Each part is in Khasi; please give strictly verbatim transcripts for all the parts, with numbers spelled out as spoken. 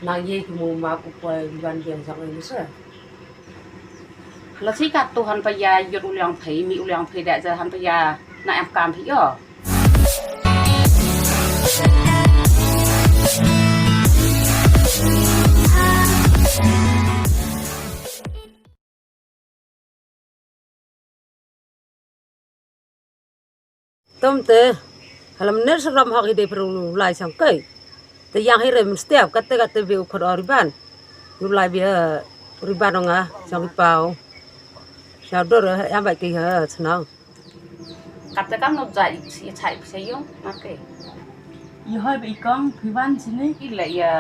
Nang ye ki mo map u poi ban biang jong i sa. Lasi ka tu han pa ya yot u liang phei mi u liang phei da ja han pa ya na em kam phi yo. Tum te, halam ner saram hok hide peru lai sang kai. Te yang hire mestiap, kate kate bi u khot o riban. U lai bi, eh, riban ong ah, sang i pau. Sa dor, eh, yang bai ki, eh, senang. Kate kam no jai, si chai pisa yung, mate. Ïa hoi ba i kong, phi wan sini? I la ïa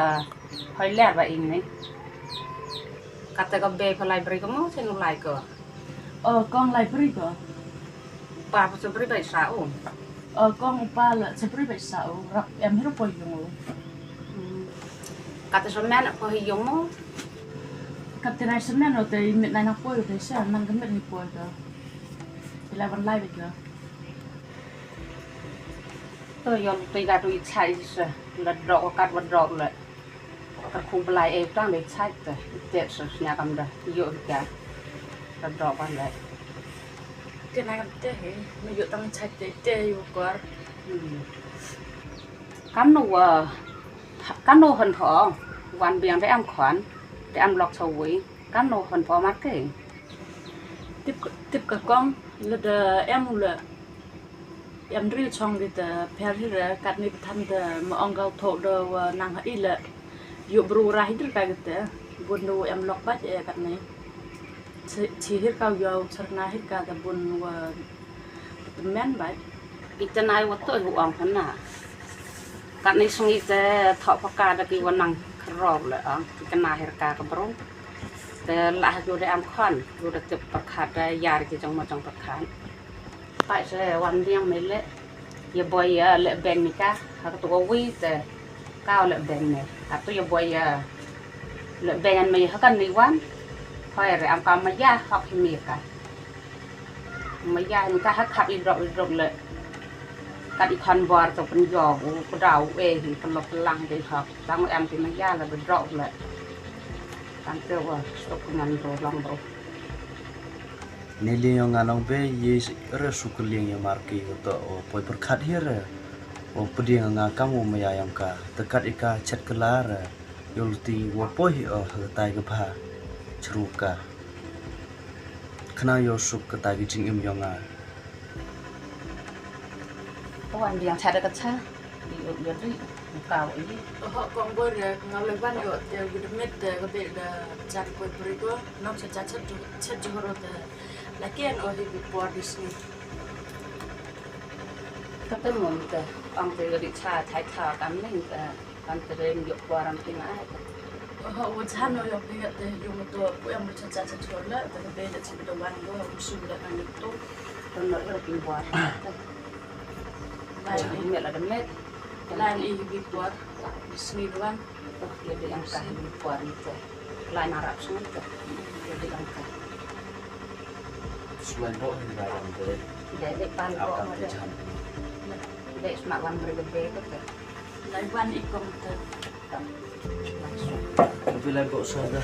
hoi ler ba ing ni. Kata ka be pha library ka mo, chen u lai ko. O, kong library ko. Pa pha chobri bai sa u. O, kong u pa la chobri bai sa u. Rap em hiru poi yung u. Hmm. Kata sa men poi yung mo. Kata nai sa men o te mit nai na poi o te sa, man ka mit ni poi ko. Ila ban lai bai ko. To yon te ka tu i chai sa, la drok kat wa drok la. Ka khum pelai e tang de chai te, te sa snya kam da, yo ka. La drok ban la. Te na kam te he, me yo tang chai te, te yo kor. Hmm. Kam no wa, kam no han pho, wan biang de am khon, de am lok sa wi, kam no han pho mar ke. Tip, tip ka kong, lada em u la, em ri chong kita, pher hi ra, kat ni pathan ta, ma ong kau tho da wa nang ha i la, yu bru ra hi dir ka kita, bun du em lok bach e kat ni. Chi, chi hir kau yau, char na hir ka ta bun wa, men bach. Ita nai wa to hu ong hana. Kat ni sung ita tho paka da ki wa nang kro la ong, ki kana hir ka ka bru. Te lah ju de am khon, ju de tip pyrkhat de yar ki jong mo jong pyrkhat. Pai se wan diang me le, ye boy ya le beng ni ka, ha ka tu ko wi te, ka le beng ne. Ha tu ye boy ya le beng an me ha kan ni wan, hoi re am ka ma ya hok hi me ka. Ma ya ni ka ha khap i drop i drop le. Kat i khon bor to pen jo, u ku dau e hi pen lo pelang de hok. Tang em ti ma ya le be drop le. Tang te wa, stok ngan ro long bro. Ni lieng ïa nga nong be, ye re suk lieng ïa mar ki, to o poi pyrkhat hi re. O pdiang nga kam u maya ïa ka, te kat i ka chet kala re. Yo luti wa poi hi o ha tai ka bha. Chru ka. Khna yo suk ka tai ki jingim ïa nga. Wan biang cha da ka cha. Di ut yo ri. Ka u i. Ho kong bor ya, nga le ban yo, te gudmet, te ka be da cha ko pri ko. Nong cha cha cha tu, cha ju ro te. Lakin o hi bi por di sini. Kata mum te, ong te di cha thai tha kam ning te, kan te ren yok kuaran ti ngai te. Ho, wo chan no yok pi te yung to, ku em cha cha cha chor la, te be de chi be de wan go, su de kan to. Kan no yok pi buar. Lai ni me la de me. Lai ni bi buar. Sni de wan. Ïa dei angka hi por ni te. Lai na rap sung te. Ïa dei angka. Sulain doh hi lai wan te. Ïa dei pan doh ma te. Dei sma wan bre be te. Lai wan i kong te. Langsung. Tapi lai doh sung te.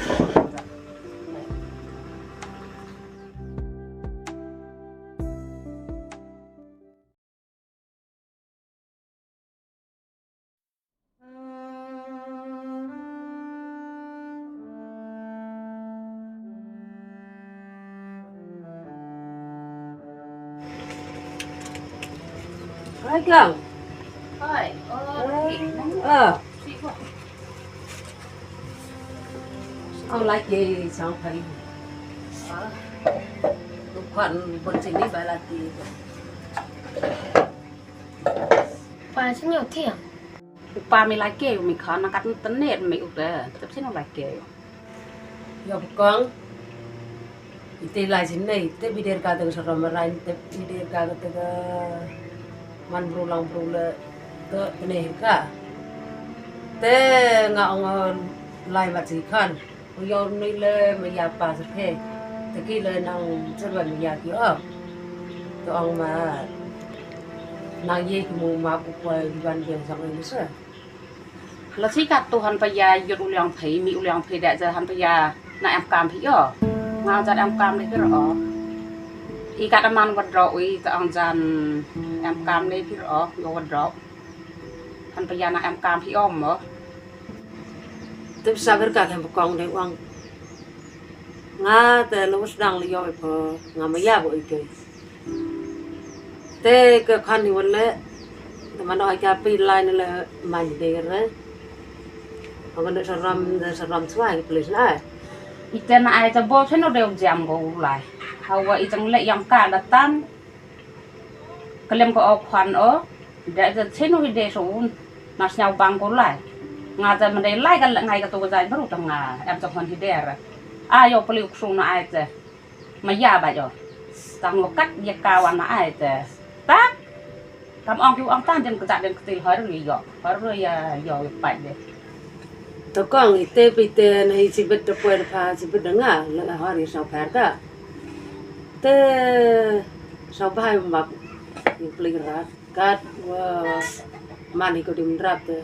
Hai kang. Hai. Oh, ah. Ang lai ke sang phai. Ah. Kwan bon sini ba la ti. Pa sini oti ya. Upa mi lai ke u mi khan na kat internet mi u te. Tep sini lai ke. Yo kong. Ite lai sini ite bider ka te sa rom rai ite bider ka te ka man bru lang bru le te ne ka. Te nga ong lai mat si khan. Ong ïa u ni le ma ïa pa sa phe. Te ki le nang serwan ma ïa ki o. Te ong ma nang ye ki mu ma pu poi ban biang sang ni sa. La si kat tu han pa ya yut u liang phi, mi u liang phi da ja han pa ya na em kam phi yo. Nga jan em kam le phi ro. I kat aman wa dro i ta ang jan em kam le phi ro yo wa dro. Han pa ya na em kam phi om mo. Tip sa ber ka kem kong de wang. Nga te lo sdang le yo po nga ma ya bo i ke. Te ke khan ni wale. Te man oi ka pi lai ni le man de re. Ang ne saram de saram swai ke please na. Ite na ai te bo seno de jam go lai. Hawa i tang le yang ka da tan. Klem ko o khwan o. De de seno hi de so un. Nas nyau bang ko lai. Nga te man de lai ka le ngai ka to ka jai baru tang nga. Em tang hon hi de re. Ayo peli uk sung na ai te. Ma ya ba yo. Tang mo kat ya ka wan na ai te. Ta. Kam ong ki ong tan den kejak den ketil har ri yo. Har ri ya yo ya pai de. To kong ite pi te na hi sibet to pwe pa sibet nga le har ri sau per ka. Te sau bai mak ni pli rat. Kat wa mani ko dim drap te.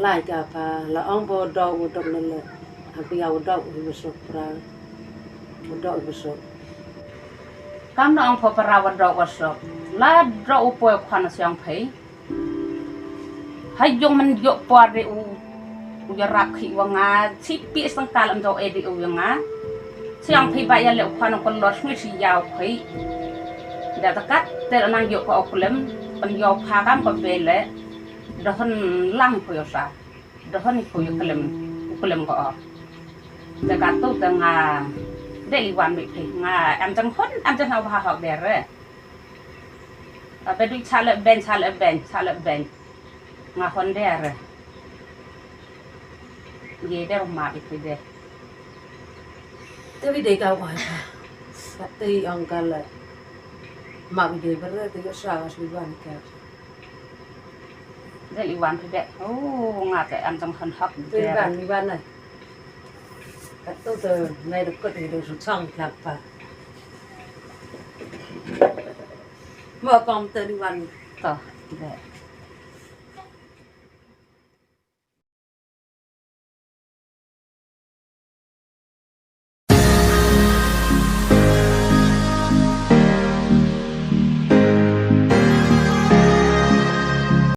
Lai ka pa la ong bo dok u dok ne le. Api ya u dok u besok pra. U dok u besok. Kam na ong po pra wa dok wa sok. La dok u poi khwan siang phei. Hai yong man yok por de u. U ya rap khi wa nga. Si pi sang kalam jo e de u ya nga. Siang phei ba ya le u khwan ko los ngi si ya u phei. Da takat te nang yok ko klem. Pan yo pha kam ko bele. Dohon lang ko yo sa. Dohon ko yo klem. Klem ko o. Te ka tu te nga. De li wan mi phi nga em jang hon em jang hau ha hau de re. Abe du cha le ben cha le ben cha le ben. Nga hon de re. Ye de ro ma bi phi de. Te bi de ka wa ha. Te ang ka le. Ma bi de ber te yo sa as bi wan ka. De li wan phi de. Oh nga te em jang hon hak de. Te ban li wan na. Ka tu te nai de kut de su chang klap pa. Mo kong te li wan. To de.